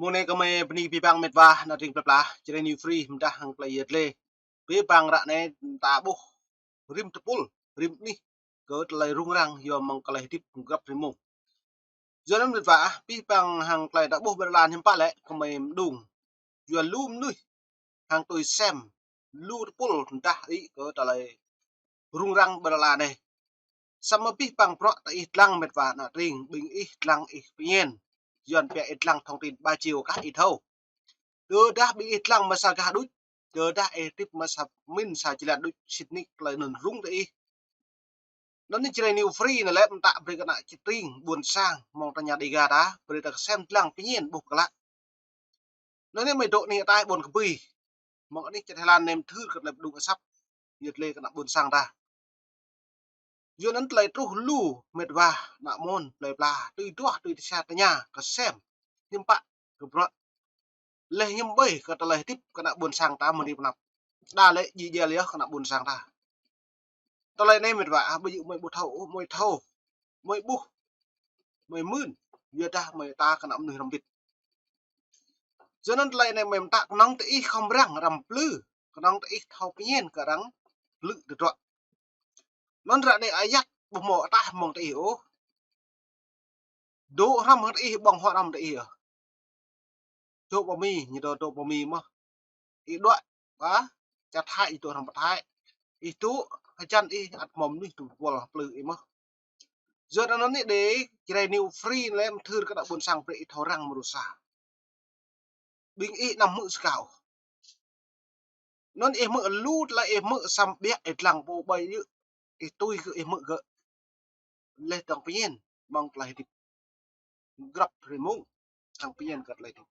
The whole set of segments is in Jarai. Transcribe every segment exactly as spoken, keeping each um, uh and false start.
Mơ̆ng anai kơmơi bơni abih bang mĕt wa, ană tring plơi pla, Jrai New Free, mơdah hăng tơlơi yet lĕ. Abih bang ră anai ta ƀuh rĭm tơpul, rĭm anih, kơ tơlơi rŭng răng, yua mơ̆ng tơlơi hơdip grăp rĭm mông. Yua anŭn mĕt wa, abih bang hăng tơlơi ta ƀuh ƀơi lŏn hiư̆m pă lĕ, kơmơi mơđung. Yua lu mơnuih, hăng tui sem, lu tơpul tơdah ih kơ tơlơi rŭng răng ƀơi lŏn anai. Samơ̆ abih bang bruă ta ih lăng mĕt wa ană tring, ƀing ih lăng ih pơñen. Yua anŭn pia ih lăng thông tin ba chiều kah ih thâo. Tơdah ƀing ih lăng mă sa gah đôč, tơdah ih hơdip mă sa min sa jơlan đôč sĭt nik tơlơi anŭn rŭng ta ih. Anŭn anai Jrai New Free anai lĕ mơta brơi kơ ană čơtring ƀôn sang mơ̆ng tơña Dega ta, brơi ta kơsem lăng pơñen ƀuh klă. Anŭn anai mơi dŏ anih ataih ƀôn kơbui. Mơ̆ng anih čar Thái Lan anai mơthưr kơ tơlơi pơdŏng asăp. Yet lĕ kơ ană ƀôn sang ta. Yua anŭn tơlơi truh lu mĕt wa, ană mơ̆n, plơi pla, tui duah, tui tơsa tơña, kơsem, hiư̆m pă, kơ bruă. Leh hiư̆m ƀơi kơ tơlơi hơdip kơ ană ƀôn sang ta mơ̆ng anai pơ anăp. Đa lĕ jĭ jel yơh kơ ană ƀôn sang ta. Tơlơi anai mĕt wa, ah, ƀu djơ̆ mơi ƀu thâo, mơi thâo, mơi ƀuh, mơi mưn, yua dah mơi ta kơ ană mơnuih răm bit. Yua anŭn tơlơi anai mơi mơta kơnơ̆ng ta ih khŏm răng răm plư, kơnơ̆ng ta ih thâo pơñen kơ arăng plư tơdruă. Anŭn ră anai ayăt ƀu hmâo ataih mơ̆ng ta ih ôh. Dŏ hrŏm hăng ta ih, ƀơ̆ng huă hrŏm ta ih ôh. Dŏ pơ Mi, ñu dŏ, dŏ pơ Mi mơ̆n. Ih dŏ, ba, čar Thái, ih dŏ hrŏm pơ Thái. Ih dŏ, hơjăn ih ăt hmâo mơnuih tŭ pơpul plư ih mơ̆n. Yua anŭn anai đe, Jrai New Free lĕ mơthưr kơ ană ƀôn sang brơi ih thâo răng mơrusa. Ƀing ih anăm hmư̆ sa kâo. Anŭn ih hmư̆ lu tơlơi ih hmư̆ samơ̆ ƀiă ih lăng pô ƀai yơh. Ih tui kơ ih hmư̆ kơ. Leh dơ̆ng pơñen, mơ̆ng tơlơi hơdip. Grăp rĭm mông, hăng pơñen kơ tơlơi hơdip.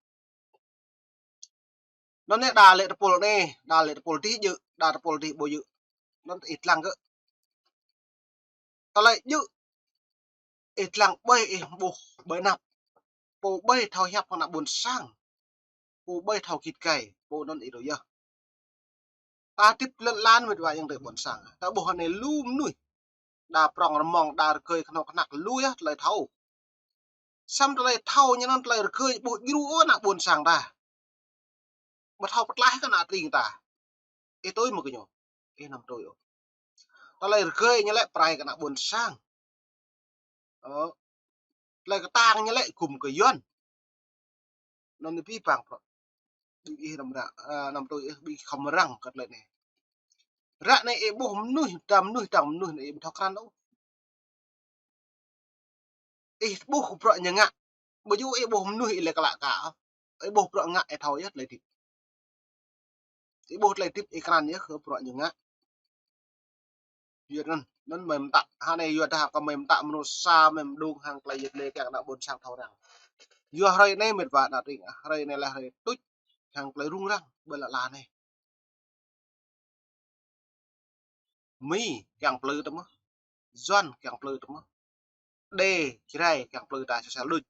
Anŭn anai đa lĕ tơpul anai, đa lĕ tơpul dih djơ̆, đa tơpul dih ƀu djơ̆. Anŭn ih lăng kơ. Tơlơi djơ̆, ih lăng ƀơi ih ƀuh ƀơi anăp. Pô ƀơi thâo hiăp hăng ană ƀôn sang. Pô ƀơi thâo git gai, pô anŭn ih dŏ yơh. Ta hơdip lŏn lan mĕt wa ayŏng adơi ƀôn sang. Ta ƀuh anai lu mơnuih. Đa prŏng rơmŏng, đa rơgơi kơnŏk kơnăk lu yơh tơlơi thâo. Samơ̆ tơlơi thâo ñu anŭn tơlơi rơgơi ƀu djru ôh ană ƀôn sang ta. Ƀu thâo pơtlaih kơ ană tring ta. Ih tui mơ̆ kơ ñu. Ih anăm tui ôh. Tơlơi rơgơi ñu lĕ pơrai kơ ană ƀôn sang. Ơ. Tơlơi kơtang ñu lĕ gum kơ Yuan. Anŭn anai abih bang bruă. Ƀing ih anăm răng, ơ, anăm tui ih, ƀing ih khŏm răng kơ tơlơi anai. Ră anai ih ƀuh mơnuih, dăm mơnuih, dăm mơnuih anai ih ƀu thâo krăn ôh. Ih ƀuh bruă ñu ngă. Ƀu djơ̆ ih ƀuh mơnuih ih lĕ klă kơ. Ih ƀuh bruă ngă ih thâo yơh tơlơi hơdip. Ih ƀuh tơlơi hơdip ih krăn yơh kơ bruă ñu ngă. Yua anŭn, anŭn mơi mơta, hă anai yua dah kơ mơi mơta mơnuih sa mơi mơđung hăng tơlơi yet lĕ kiăng ană ƀôn sang thâo răng. Yua hrơi anai mĕt wa ană tring, hrơi anai lĕ hrơi tuč hăng tơlơi rŭng răng ƀơi lŏn lan anai. Mi kiăng plư ta mơ̆n. Yuan kiăng plư ta mơ̆n. Đê, Jrai kiăng plư ta sel sel đôč.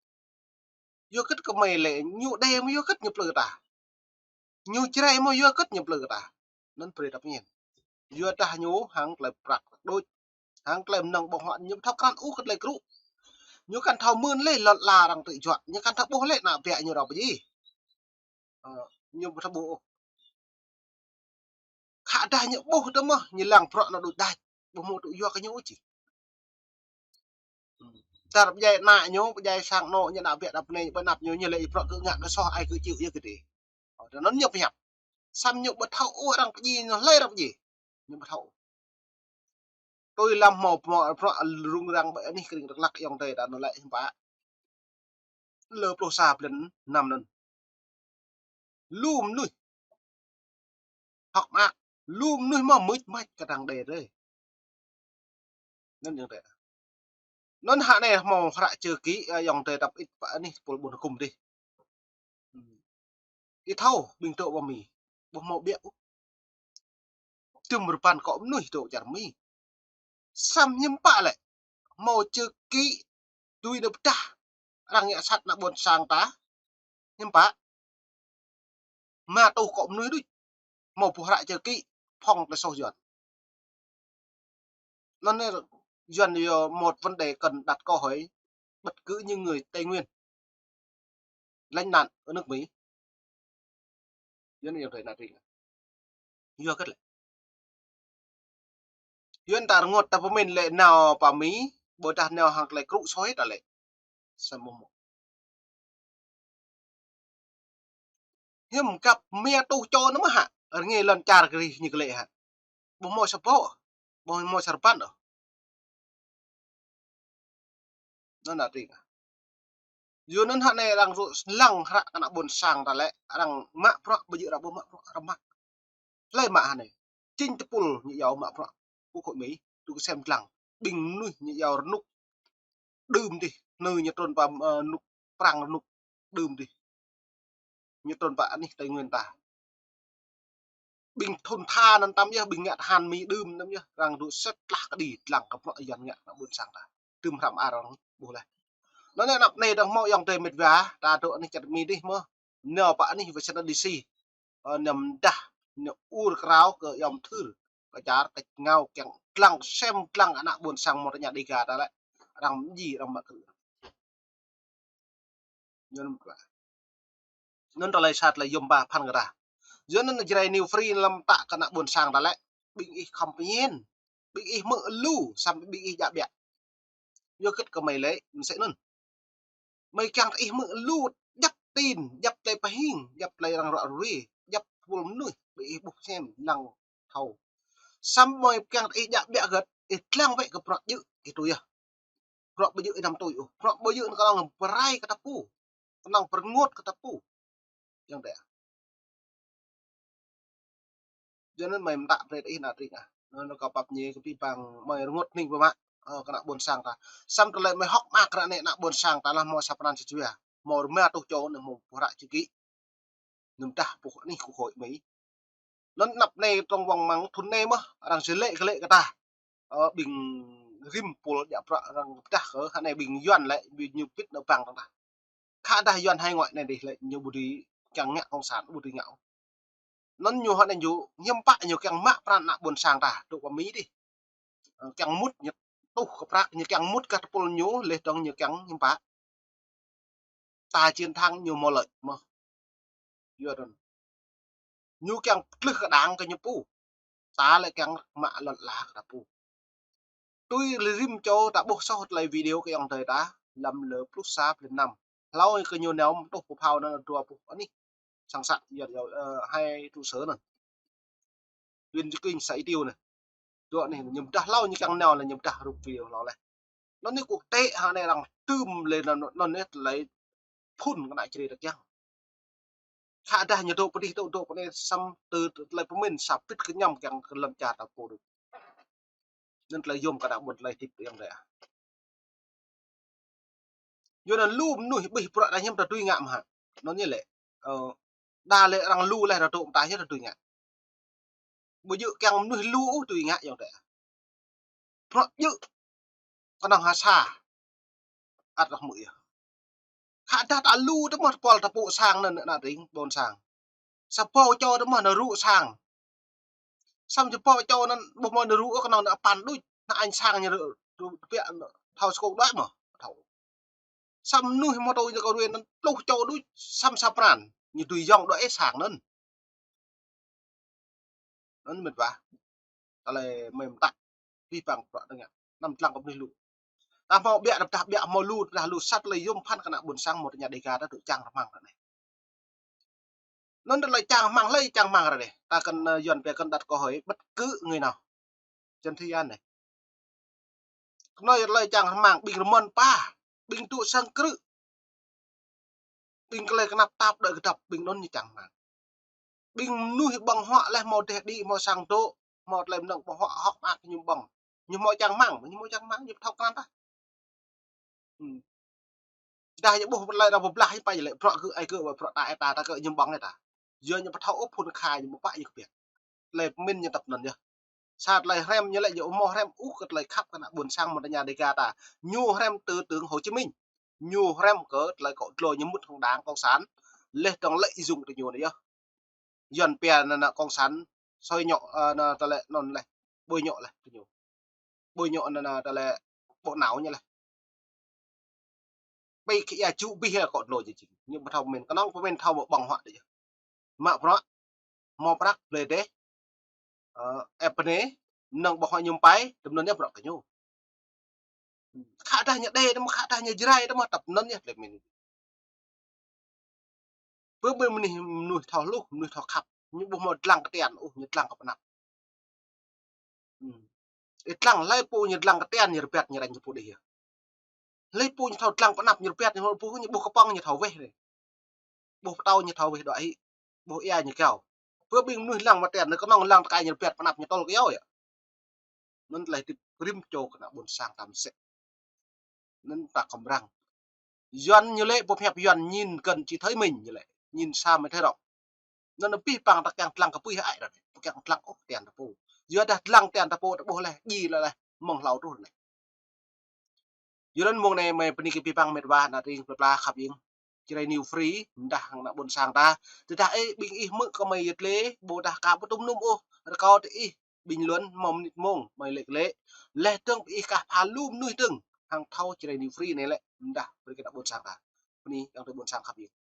Yua kơ kơmơi lĕ ñu Đê mơ̆ yua kơ ñu plư ta. Ñu Jrai mơ̆ yua kơ ñu plư ta. Anŭn brơi ta pơñen. Yua dah ñu hăng tơlơi prăk đôč. Hăng tơlơi mơnơ̆ng ƀơ̆ng huă ñu ƀu thâo krăn ôh kơ tơlơi krŭ. Ñu kăn thâo mưn lĕ lŏn lan arăng tŭ juă. Ñu kăn thâo ƀuh lĕ ană ƀiă ñu ră pơjing. Ơ, ñu ƀu thâo ƀuh ôh. Khă dah ñu ƀuh tơ mơ̆, ñu lăng bruă anŭn đôč đač. Ƀu hmâo tŭ yua kơ ñu ôh či. Tar pơdjai ană ñu, pơdjai sang anŏ ñu, ană ƀiă đăp anai, ƀơi anăp ñu, ñu lĕ ih bruă kơ ngă kơ soh ai kơ chịu yơh kơ tih. Ơ, tơ anŭn ñu pơhiăp. Samơ̆ ñu ƀu thâo ôh arăng pơjing ñu hlơi arăng pơjing. Ñu ƀu thâo. Tui lăm hmâo bruă, bruă rŭng răng ƀơi anih kơring Dak Lak ayŏng adơi ta anŭn lĕ hiư̆m pă. Lơ pluh sa blan năm anŭn. Lu mơnuih. Hŏk mơak. Lu mơnuih mơ̆ mưč mač kơdang đe adơi. Anŭn ayŏng adơi. Anŭn hă anai hmâo hră čơ kĭ, ơ, ayŏng adơi tăp ĭt pă anih tơpul ƀun hơkŭm dih. Ih thâo ƀing dŏ pơ Mi. Ƀu hmâo ƀiă ôh. Tơm rơbăn akŏ mơnuih dŏ čar Mi. Samơ̆ hiư̆m pă lĕ. Hmâo čơ kĭ tui anŭn pơdah. Arăng ngă sat ană ƀôn sang ta. Hiư̆m pă. Mă tuh akŏ mơnuih đôč. Hmâo boh hră čơ kĭ. Phŏng tơlơi soh Yuan. Anŭn anai Yuan yơh một vấn đề cần đặt câu hỏi bất cứ những người Tây Nguyên. lánh nạn ở nước Mỹ. Yua anŭn yơh tơlơi ană tring. Yua hơget lĕ? Yua anŭn ta rơngot ta pơmĭn lĕ nao pơ Mi, ƀôdah nao hăng tơlơi krŭ soi ta lĕ. Samơ̆ mơ̆. Hiư̆m găp mia tuh čô anŭn mơ̆ hă? Rơngai lŏn čar kơ rih ñu kơ lĕ hă? Ƀu hmâo sa boh, ƀu hmâo sa rơbat ôh. Anŭn ană tring. Yua anŭn hă anai arăng rŭ lăng hră kơ ană ƀôn sang ta lĕ, arăng mă bruă, ƀu djơ̆ arăng ƀu mă bruă, arăng mă. Hlơi mă hă anai? Chính tơpul ñu iâu mă bruă. Quốc hội Mỹ, tui kơsem lăng. Ƀing mơnuih ñu iâu rơnŭk đưm dih, anai ñu trŭn pơ, ơ, rơnŭk prăng rơnŭk đưm dih. Ñu trŭn pơ anih Tây Nguyên ta. Ƀing thŭn tha anŭn tăm yơh, ƀing ngă tơhan Mi đưm anŭn yơh, arăng dŏ sĕt lah kơđi lăng kơ bruă Yuan ngă kơ ană ƀôn sang ta. Tơm hrăm arăng ƀuh leh. Anŭn anai anăp anai dơ̆ng hmâo ayŏng adơi met wa, ta dŏ anih čar Mi dih mơ̆. Nao pơ anih Washington D C. Ơ, nao mơdah, nao ur krao kơ ayŏng thur. Kơ čar, kơ ngao kiăng lăng sem lăng ană ƀôn sang mơ̆ tơña Dega ta lĕ. Arăng mơji, arăng mă krư̆. Anŭn mơ̆n. Anŭn tơlơi sat tơlơi yôm ba phăn kơ ta. Yua anŭn Jrai New Free lăm ta kơ ană ƀôn sang ta lĕ. Ƀing ih khŏm pơñen. Ƀing ih hmư̆ lu, samơ̆ ƀing ih djă ƀiă. Yua hơget kơ mơi lĕ, mơsĕ anŭn. Mơi kiăng ih hmư̆ lu, djăp tin, djăp tơlơi pơhing, djăp tơlơi arăng ră ruai, djăp tơpul mơnuih, ƀing ih ƀuh sem, lăng thâo. Samơ̆ mơi kiăng ih djă ƀiă hơget, ih lăng wơ̆t kơ bruă djơ̆, ih tui yơh. Bruă ƀu djơ̆ ih anăm tui ôh. Bruă ƀu djơ̆ anŭn kơnơ̆ng pơrai kơ ta pô. Kơnơ̆ng pơrơngot kơ ta pô. Yang dêh. Yua anŭn mơi mơtă brơi ih ană tring ah. Anŭn kâo pap ñe kơ abih bang mơi rơngot hning pơmă. Ơ, kơ ană ƀôn sang ta. Samơ̆ tơlơi mơi hŏk mơak ră anai ană ƀôn sang ta lah hmâo sa pran sa jua. Hmâo rơma tuh čô anŭn hmâo pơhră čơkĭ. Ñu mơdah pơ̆k anih kơ khối Mi. Anŭn anăp anai trong wang măng thŭn anai mơ̆, arăng sơlĕ kơ lĕ kơ ta. Ơ, ƀing rĭm pul djă bruă arăng pơdah kơ, hă anai ƀing Yuan lĕ, ƀing ñu pĭt nao păng ta. Khă dah Yuan hải ngoại anai dih lĕ, ñu ƀu dưi kiăng ngă cộng sản, ƀu dưi ngă. Anŭn ñu hă anai ñu, hiư̆m pă ñu kiăng mă pran ană ƀôn sang ta, dŏ pơ Mi dih. Ơ, kiăng mŭt ñu tuh kơ prăk, ñu kiăng mŭt kơ tơpul ñu, leh dơ̆ng ñu kiăng hiư̆m pă. Ta chiến thắng ñu hmâo lợi mơ̆. Yua anŭn. Ñu kiăng pơtlưh kơ đảng kơ ñu pô. Ta lĕ kiăng mă lŏn ala kơ ta pô. Tui lĕ rĭm čô ta ƀuh soh tơlơi video kơ ayŏng adơi ta, lăm lơ pluh sa pluh năm. Hlâo kơ ñu nao mơtuh pơphao anŭn dua pluh anih. Sang sat, yua, yua, ơ, hai trụ sở anŭn. Huyện Chư Kuin, xã Y Tiêu anai. Dua anih, ñu mơdah hlâo ñu kiăng nao lĕ ñu mơdah rup video hlâo leh. Anŭn anai quốc tế hă anai arăng tơm lĕ anŭn, anŭn anai tơlơi phun kơ ană Jrai ta kiăng. Khă dah ñu dŏ pơ dih dŏ, dŏ pơ anai samơ̆ tơ, tơ tơlơi pơmĭn sa pĭt kơ ñăm kiăng kơ lŏn čar ta pô dŏ. Anŭn tơlơi yôm kơ ană ƀôn tơlơi hơdip ayŏng adơi ah. Yua anŭn lu mơnuih ƀuh bruă ta hiư̆m ta dưi ngă mơ̆ hă. Anŭn ñu lĕ. Ơ, đa lĕ arăng lu leh ta dŏ mơta hiư̆m ta dưi ngă. Ƀu djơ̆ kiăng mơnuih lu ôh dưi ngă ayŏng adơi. Bruă djơ̆ kơnơ̆ng ha sa. Ăt rơh mơ̆ yơh. Khă dah ta lu tơ mơ̆ tơpul ta pô sang anŭn ană tring ƀôn sang. Sa boh čô tơ mơ̆ nao rŭ sang. Samơ̆ sa boh čô anŭn ƀu hmâo nao rŭ ôh kơnơ̆ng nao păn đôč, nao añ sang ñu rŭ, rŭ tơbiă thâo skông đôč mơ̆, thâo. Samơ̆ mơnuih hmâo tui ñu kơ ruai anŭn pluh čô đôč, samơ̆ sa pran, ñu dưi yŏng đôč ih sang anŭn. Anŭn mĕt wa. Tơlơi mơi mơtă. Abih bang bruă ta ngă. Anăm lăng kơ mơnuih lu. Ta hmâo ƀiă, ta pơdah ƀiă, hmâo lu, ta pơdah lu, sat tơlơi yôm phăn kơ ană ƀôn sang mơ̆ tơña Dega ta dŏ čang rơmang ră anai. Anŭn tơlơi čang rơmang, hlơi čang rơmang ră anai. Ta kơnơ̆ng, ơ, Yuan pia kơnơ̆ng đặt câu hỏi bất cứ người nào. Chân thế gian anai. Kơnơ̆ng tơlơi čang rơmang, ƀing rơmơn pă, ƀing dŏ sang krư̆. Ƀing tơlơi kơnăp tap đuaĭ kơdŏp, ƀing anŭn ñu čang rơmang. Ƀing mơnuih ƀơ̆ng huă leh hmâo dêh đĭ, hmâo sang dŏ, hmâo tơlơi mơnơ̆ng ƀơ̆ng huă hŏk mơak ñu ƀơ̆ng. Ñu hmâo čang rơmang, ñu hmâo čang rơmang, ñu ƀu thâo krăn tah. Hmm. Dah ñu ƀuh tơlơi arăng pơblah ñu pă lĕ bruă gơ̆ ai gơ̆ wơ̆t bruă ta ĕ ta, ta gơ̆ ñu ƀơ̆ng ĕ ta. Yua ñu ƀu thâo ôh phun khai ñu ƀu pă ñu kơpiă. Tơlơi pơmĭn ñu tơpă anŭn yơh. Sa tơlơi hrăm ñu lĕ ñu ƀu hmâo hrăm ôh kơ tơlơi khăp kơ ană ƀôn sang mơ̆ tơña Dega ta. Ñu hrăm tư tưởng Hồ Chí Minh. Ñu hrăm kơ tơlơi kŏ dlô ñu mŭt hăng đảng cộng sản. Leh dơ̆ng lợi dụng tơ ñu anai yơh. Yuan pia anŭn ană cộng sản soi nhọ, ơ, anŭn tơlơi anŭn leh. Bôi nhọ leh tơ ñu. Bôi nhọ anŭn, anŭn tơlơi bộ não ñu leh. Ƀing kơ ia čŭ ƀing kŏ dlô jing. Ñu ƀu thâo pơmĭn, kơnơ̆ng pơmĭn thâo ƀơ̆ng huă đôč yơh. Mă bruă, hmâo prăk, blơi dêh, ơ, ĕp bơnê, mơnơ̆ng ƀơ̆ng huă ñu pai, tơm anŭn yơh bruă kơ ñu. Khă dah ñu Êđê, tơma khă dah ñu Jrai, tơma tơm anŭn yơh tơlơi pơmĭn. Pơ ƀing mơnuih, mơnuih thâo hluh, mơnuih thâo khăp, ñu ƀu hmâo dlăng kơ tian ôh, ñu dlăng kơ pơanăp. Ih dlăng, hlơi pô ñu dlăng kơ tian ñu rơbat ñu rañ pô đih yơh. Hlơi pô ñu thâo dlăng pơanăp ñu rơbat ñu pô ñu ƀuh kơpŏng ñu thâo weh đôč. Ƀuh pơtâo ñu thâo weh đôč hĭ. Ƀuh ia ñu kiao. Pơ ƀing mơnuih lăng mă tian, kơnơ̆ng lăng tơkai ñu rơbat pơanăp ñu tơl kiao yơh. Anŭn tơlơi hơdip rĭm čô kơ ană ƀôn sang ta mơsĕ. Anŭn ta khŏm răng. Yuan ñu lĕ, pơhiăp Yuan nhìn gần chỉ thấy mình ñu lĕ. Nhìn xa mới thấy rộng. Anŭn abih bang ta kiăng dlăng kơ pui hơai ră anai. Ƀu kiăng dlăng ôh tian ta pô. Yua dah dlăng tian ta pô ta ƀuh laih, djai laih, mơ̆ng hlâo truh anai. Yua anŭn mông anai mơi bơni kơ abih bang met wa ană tring plơi pla khăp ing Jrai New Free, mơdah hăng ană ƀôn sang ta. Tơdah ih ƀing ih hmư̆ kơ mơi yơh lĕ, ƀôdah ka ƀu tŭm nŭm ôh, rơkâo tơ ih bình luận mơ̆ng mơnit mông mơi lĕ lĕ. Laih dơ̆ng ƀing ih kah pha lu mơnuih dơ̆ng hăng thâo Jrai New Free anai lĕ, mơdah brơi kơ ană ƀôn sang ta. Bơni, yang tơ ƀôn sang khăp ing.